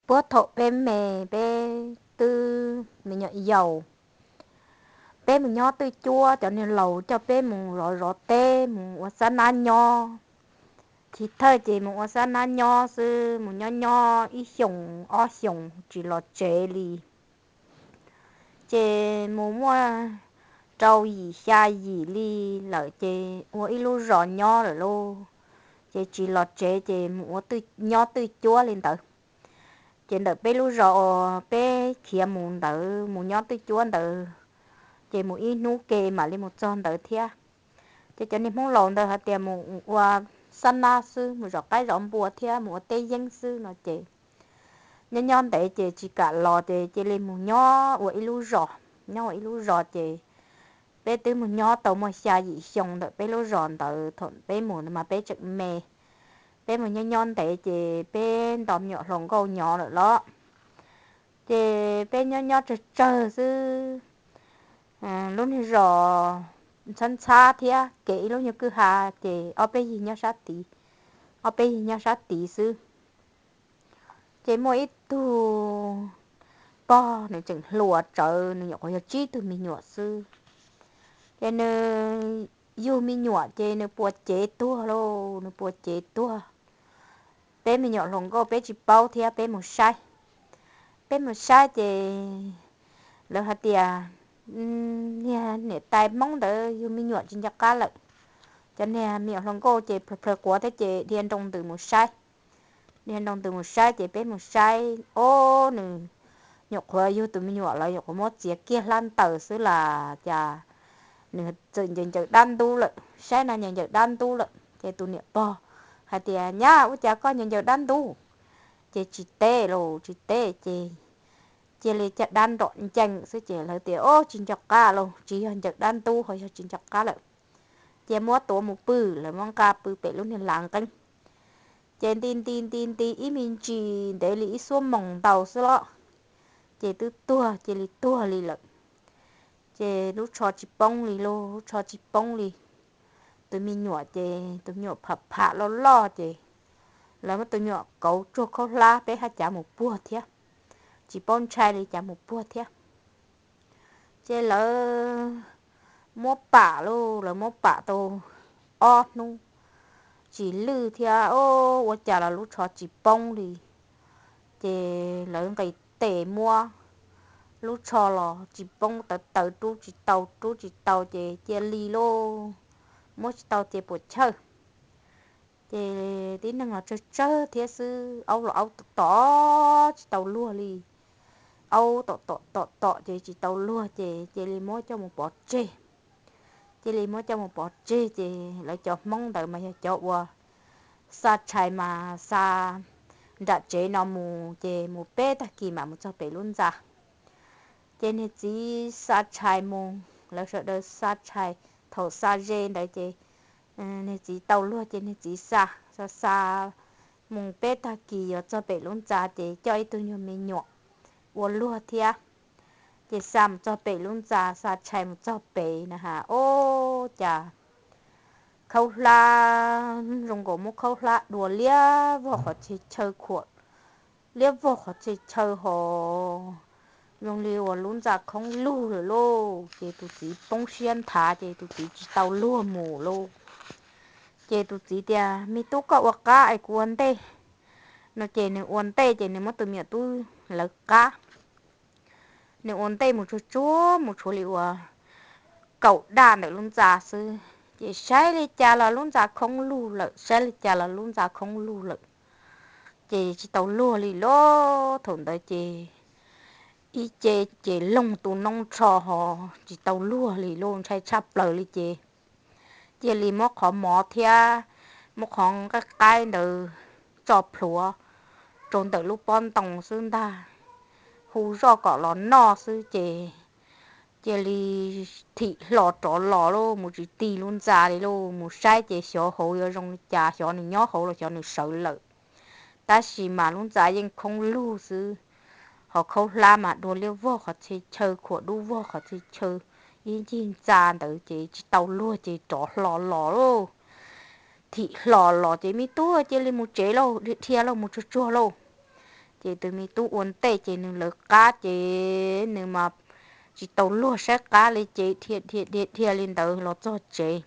Puag thaum peb me, peb twb me nyuam yaus, peb mus nyob twj cuab, cov niag laus coj peb mus zov zov teb, mus ua xab nab nyob. Chiv thawj ces mus ua xab nab nyob xwb, mus nyob nyob ib xyoos ob xyoos tsis los tsev li. Ces mus muaj rau yim xya yim li lawm ces ua ib lub zos nyob lawm lauj. Ces tsis los tsev ces mus ua nyob twj cuab li ntawd. Ces ntawm peb lub zos uas peb khiav mus ntawd, mus nyob twj cuab ntawd, ces mus ib hnub ke mam li mus txog ntawd thiab. Ces cov niag Hmoob laus ntawd hais tias mus ua xab nab xwb, mus zov qaib zov npua thiab mus ua teb yeeb xwb no ces nyob nyob ntev ces tsis kam los ces cia li mus nyob ua ib lub zos. Nyob ua ib lub zos ces peb twb mus nyob tau muaj xya yim xyoo ntawm peb lub zos ntawd, thaum peb mus mas peb tseem me. Peb mus nyob nyob ntev ces peb nto me nyuam hluas nkauj nyob lawm los. Ces peb nyob nyob tsawg tsawg xwb, lub niag zos ntxhab ntxhab thiab, kev ib lub nyuag kwj ha ces ob peb yig nyob sab tid, ob peb yig nyob sab tid xwb. Ces muaj ib tug pog nws tseem hluas tsawv, nws nyuam qhuav yog tsib tug me nyuam xwb. Ces nws yug me nyuam ces nws puas cev tuag lauj, nws puas cev tuag. Peb me nyuam hluas nkauj peb tsis paub thiab, peb mus saib. Peb mus saib ces lawv hais tias niag niam tais Hmoob ntawd yug me nyuam tsis nco qab lawm. Cov niag me nyuam hluas nkauj ces plhws plhws quav thiab ces dhia nroo ntws mus saib. Dhia nroo ntws mus saib ces peb mus saib, ob, nws nyuam qhuav yug tus me nyuam lawv nyuam qhuav muab txiav kiag hlab ntaws xwb las cas nws txawm ncaws ncaws dab ntub lawm, saib no ncaws ncaws dab ntub lawm. Ces tus niam pog hais tias, Nyab, ua cas koj ncaws ncaws dab ntub? Ces tsis teb los tsis teb ces cia li caj dab nrom ncees xwb ces lawv tias, Ob, tsis nco qab los, tsis yog ncaws dab ntub ho yog tsis nco qab lawm. Ces muab tuav mus pw, lawv muab nqa pw pem lub niag lav nqeeb. Ces nti nti nti nti ib me ntsis ntev li ib xuab moos ntau xwb los, ces twb tuag, cia li tuag li lawm. Ces lub tsho tsis poob li lauj, lub tsho tsis poob li. Tus me nyuam ces tus me nyuam pham pham loj loj ces lawv muab tus me nyuam kauv tsuag khaub hlab, peb haj cav mus puag thiab, tsis paub ntshai li cav mus puag thiab. Ces lawv muab pam lauj, lawv muab pam tau ob hnub tsis lwj thiab, ua cas los lub tsho tsis poob li. Ces lawv nqis tes muab lub tsho los tsis poob, tawv tawv rub tsis tau, rub tsis tau ces cia li lauj, muab tsis tau ces puas chawj. Ces tib neeg los tsawg tsawg thiab xwb, aub los aub tom tom tsis tau luag li. Aub tom tom tom tom ces tsis tau luag ces cia li muab coj mus pov tseg. Cia li muab coj mus pov tseg ces lawv cov Hmoob ntawd mas yog cov uas xa tshais mas xa nram tsev no mus ces mus peb tag kis mam mus txog pem lub ntxa. Ces niag txiv xa tshais mus, lawv sawv daws xa tshais, thaum xa ze ntawd ces niag txiv tau luag ces niag txiv xa xa xa mus peb tag kis yuav txog pem lub ntxa ces coj ib tug nyuag me nyuam ua luag thiab. Ces xa mus txog pem lub ntxa, xa tshais mus txog pem na has, ob, cas khaub hlab zoo nkaus muab khaub hlab dua liab vog qhov txhia chaw khuam, liab vog qhov txhia chaw hos zoo li uas lub ntxa khoob lug lawm lauj. Ces tus txiv poob siab nthav ces tus txiv tsis tau luag mus lauj. Ces tus txiv tias, Me tub, koj ua qab es kuv ua ntej no. Ces nws ua ntej ces nws muab tus me nyuam tub lawv qab. Nws ua ntej mus tsuag tsuag mus tshuav li uas kaum daj ntawm lub ntxa xwb, ces saib li cas los lub ntxa khoob lug lawm, saib li cas los lub ntxa khoob lug lawm. Ces tsis tau luag li lauj. Thaum ntawd ces ib ce ces loog tu noob tsho hos tsis tau luag li lauj, ntshai tshaj plaws li ces cia li muab qhov mov thiab muab qhov nqaij qaib ntawd tso plhuav rau ntawm lub pob ntoo xwb ntag, hu zoj kom los noj xwb ces cia li thim hlo rov los lauj, mus tsis tig lub ntxa li lauj. Mus saib ces xyov hauv yuav zoo li cas, xyov nws nyob hauv los xyov nws sawv lawm. Tab sis mas lub ntxa yeej khoob lug xwb, ho khaub hlab mas dua liab vog qhov txhia chaw, khuam dub vog qhov txhia chaw, ib ncig ntxa ntawd ces tsis tau luag ces rov hlo los lauj. Thim hlo los ces me tub cia li mus tsev lauj, dhia lauj, mus tsuag tsuag lauj. Ces tus me tub ua ntej ces nws lawv qab ces nws mas tsis tau luag saib qab li ces dhia dhia dhia dhia li ntawd los txog tsev.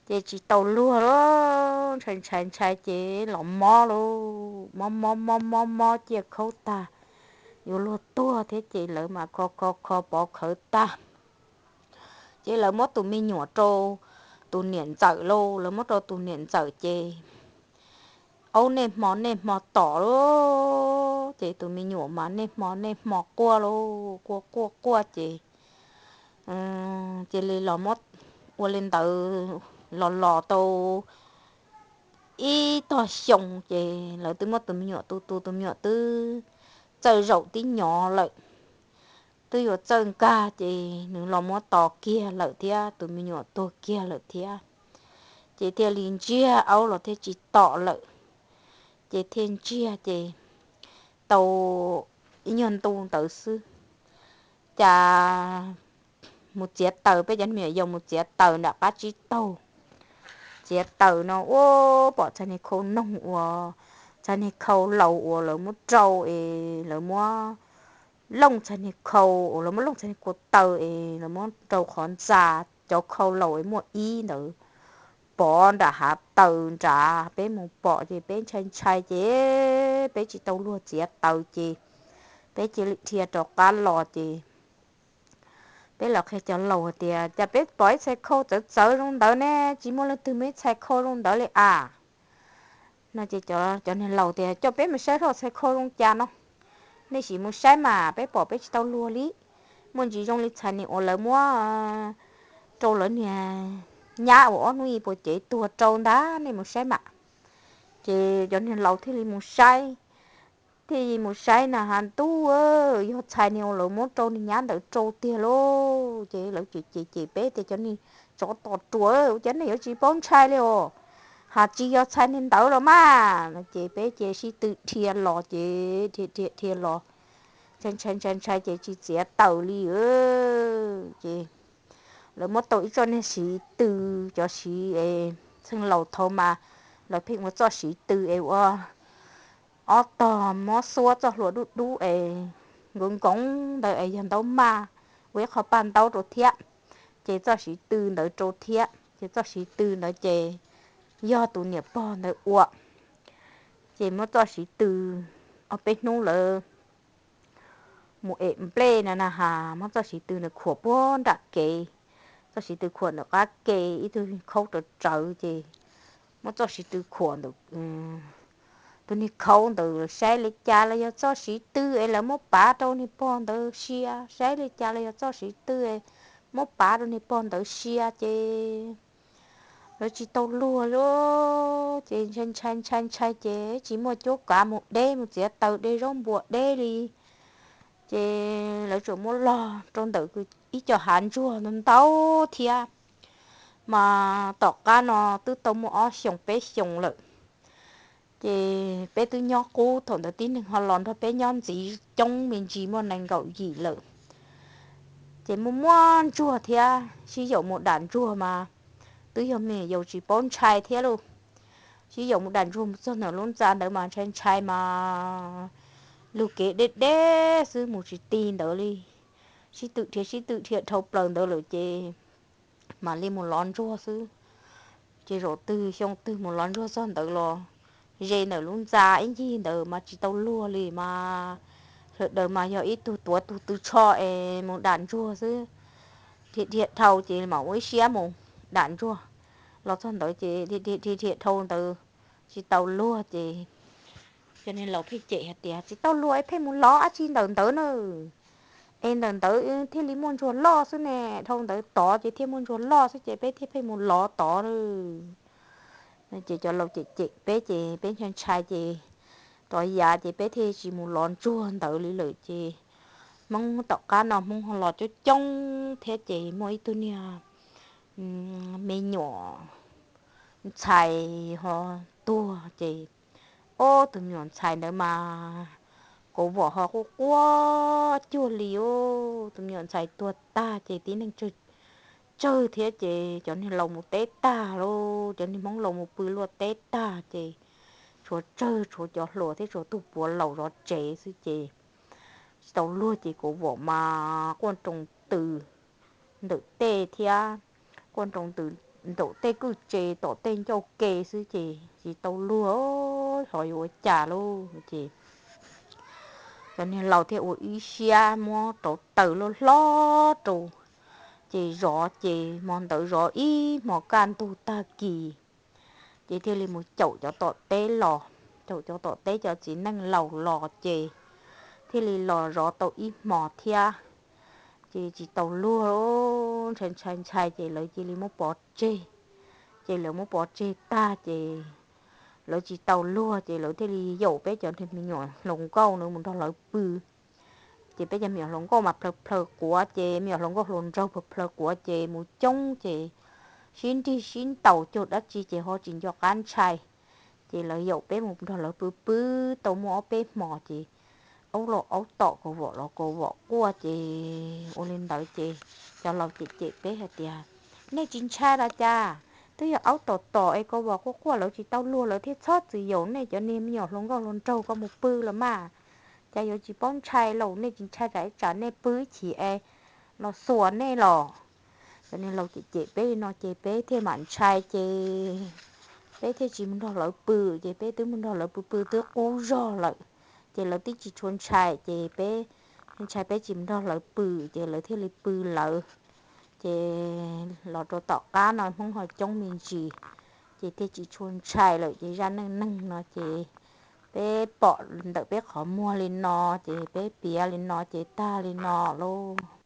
Ces tsis tau luag, ntshai ntshai ntshai ces los mob lauj, mob mob mob mob mob ciaj khaub tag, yuav luag tuag thiab ces lawv mas kho kho kho pov khawv tag. Ces lawv muab tus me nyuam rau tus niam ntxawm lauj, lawv muab rau tus niam ntxawm ces aub niaj hmo niaj hmo tom lauj, ces tus me nyuam mas niaj hmo niaj hmo quaj lauj, quaj quaj quaj ces cia li los muab ua li ntawd los los tau ib tog xyoo ces lawv twb muab tus me nyuam tu tu, tus me nyuam twb txawj zaum tib nyov lawm, twb yuav txawj nkag ces nws los muab tos kiag lawm thiab, tus me nyuam tuag kiag lawm thiab. Ces thiaj li ntsiag, aub los thiaj tsis tom lawm. Ces thiaj ntsiag ces tau ib nyuag ntu ntawd xwb, cas mus txiav taws, peb cov me nyuam yaus mus txiav taws nram qab tsib taug. Txiav taws no ua pom txhais niag khau noog uas, txhais niag khau laus uas lawv muab rau es lawv muab looj txhais niag khau, uas lawv muab looj txhais niag kua taw es lawv muab rau qhov ntxa, cov khau laus es muaj ib ntawd pov nram hav taws nrad. Peb mus pom ces peb ntshai ntshai ces peb tsis tau luag txiav taws ces peb cia li dhia rov qab los ces peb los qhia cov laus hais tias, cas peb pom ib txhais khau txawv txawv zoo ntawd ne, tsis muaj leej twg muaj ib txhais khau zoo ntawd li a. No ces cov niag laus tias, coj peb mus saib seb txhais khau zoo cas no. Nej sim mus saib mas, peb pom peb tsis tau luag li. Muaj ntsis zoo li txhais niag uas lawv muab rau lawv niag nyab uas ob hnub ib puas cev tuag rau ntag, nej mus saib mas. Ces cov niag laus thiaj li mus saib, thiaj li mus saib na has, ntuj, yog txhais niag uas lawv muab rau niag nyab ntawd rau tiag lauj. Ces lawv cem cem cem peb tias, cov niag tsov tom ruam, ua cas nej yuav tsis paub ntshai li os, has tsis yog txhais niag ntawd los mas. Ces peb ces sib tw dhia los ces dhia dhia dhia los, ntshai ntshai ntshai ntshai ces tsis txiav taws li. Ces lawv muab tau ib txoj niag siv tw, cov siv es txheej laus thaum ub mas lawv pheej ua txoj siv tw es ua ob tog muab xuab txoj hlua dub dub es nkoos nkoos ntawd es yog ntaub maj, ua ib qho paj ntaub rau thiab. Ces txoj siv tw ntawd rau thiab, ces txoj siv tw ntawd ces yog tus niam pog ntawd ua. Ces muab txoj siv tw, ob peb hnub lawv mus em nplej na na has, muab txoj siv tw ntawd khuam puag nram kev. Txoj siv tw khuam ntawm qab kev ib tug khaub rawv rawv ces muab txoj siv tw khuam ntawm tus niag khaub ntawd, saib li cas los yog txoj siv tw es lawv muab pav rau niag pog ntawd sia, saib li cas los yog txoj siv tw es muab pav rau niag pog ntawd sia ces lawv tsis tau luag li. Ces ntshai ntshai ntshai ntshai ces tsis muaj cuab kav mus deb, mus txiav taws de zaub npua deb li. Ces lawv tsuas muab log rau ntawm ib co hav ntsuag ntau ntau thiab. Mas tom qab no twb tau muaj ob xyoos peb xyoos lawm. Ces peb twb nyob qub, thaum ntawd tib neeg ho los nrog peb nyob ntxiv coob me ntsis muaj nees nkaum yim lawm. Ces muaj muaj ntsuag thiab, sib yaum mus dam ntsuag mas twb yog me nyuam yaus tsis paub ntshai thiab lauj. Sib yaum mus dam ntsuag mus txog ntawm lub ntxa ntawd mas ntshai ntshai mas lug kev deb deb xwb, mus tsis ti ntawd li. Sib tw dhia sib tw dhia dhau plaws ntawd lawm ces mam li mus lov ntsuag xwb. Ces zaum twg xyoo twg mus lov ntsuag txog ntawd los ze ntawm lub ntxa ib ncig ntawd mas tsis tau luag li mas. Sawv daws mas yog ib tug tuav tug tw tsho es mus dam ntsuag xwb. Dhia dhia dhau ces mam ua ib siab mus dam ntsuag. Los txog ntawd ces dhia dhia dhia dhau ntawd tsis tau luag ces cov niag laus pheej cem hais tias, tsis tau luag es pheej mus lov dab tsi ntawm ntawd na. Es ntawm ntawd thiaj li muaj ntsuag loj xwb ne, dhau ntawd tod ces thiaj muaj ntsuag loj xwb ces peb thiaj pheej mus lov tod na. Ces cov laus cem cem peb ces peb ntshai ntshai ces rov yav ces peb thiaj tsis mus lov ntsuag ntawd li lawm ces Hmoob tom qab no Hmoob ho los coob coob thiab ces muaj ib tug niag me nyuam ntxhais ho tuag ces, ob, tus me nyuam ntxhais ntawd mas kauv vom ho quaj quaj cuag li os. Tus me nyuam ntxhais tuag tag ces tib neeg tsawg tsawg thiab ces cov niag laus mus teb tag lauj, cov niag Hmoob laus mus pw luaj teb tag ces tshuav tsawg tshuav cov hluas thiab tshuav tug puav laus zov tsev xwb ces tsis tau luag ces kuv vom mas quaj nroo tws ntawm tej thiab, quaj nroo tws ntawm tej kwj tse tom tej ncauj ke xwb ces tsis tau luag, xyov yuav ua cas lauj ces cov niag laus thiaj ua ib siab muab rauv taws loj hlob rau ces zov ces hmo ntawd zov ib hmo kaj ntug tag kis ces thiaj li mus caum cov tom teb los, caum cov tom teb cov txiv neej laus los ces thiaj li los zov tau ib hmos thiab ces tsis tau luag, ntshai ntshai ntshai ces lawv cia li muab pov tseg. Ces lawv muab pov tseg tag ces lawv tsis tau luag ces lawv thiaj li yaum peb cov me nyuam hluas nkauj ntawd mus nrog lawv pw. Ces peb cov me nyuam hluas nkauj mas plhaw plhaw quav ces me nyuam hluas nkauj hluas nraug plhaw plhaw quav ces mus coob ces sib nrig sib ntaus cuag dab tsi ces ho tsis nco qab ntshai. Ces lawv yaum peb mus nrog lawv pw pw tau muaj ob peb hmos ces aub los aub tom, kaus vom los kaus vom quaj ces ua li ntawd ces cov laus cem cem peb hais tias, nej tsis ntshai los cas? Twb yog aub tom tom es kaus vom quaj quaj lawv tsis tau luag lawv thiaj txhob txwm yaum nej cov niag me nyuam hluas nkauj hluas nraug ko mus pw los mas. Cas yuav tsis paub ntshai lauj, nej tsis ntshai tsam ib tsam nej pw ib chim es los xuas nej los. Cov niag laus cem cem peb li no ces peb thiaj mam ntshai ces peb thiaj tsis mus nrog lawv pw. Ces peb twb mus nrog lawv pw pw twb qub zog lawm ces lawv twb tsis tshua ntshai ces peb ntshai peb tsis mus nrog lawv pw ces lawv thiaj li pw lawv. Ces los rau tom qab no Hmoob ho coob me ntsis ces thiaj tsis tshua ntshai lawm. Ces zaj neej neeg no ces peb pom ntawm peb qhov muag li no ces peb piav li no ces tag li no lauj.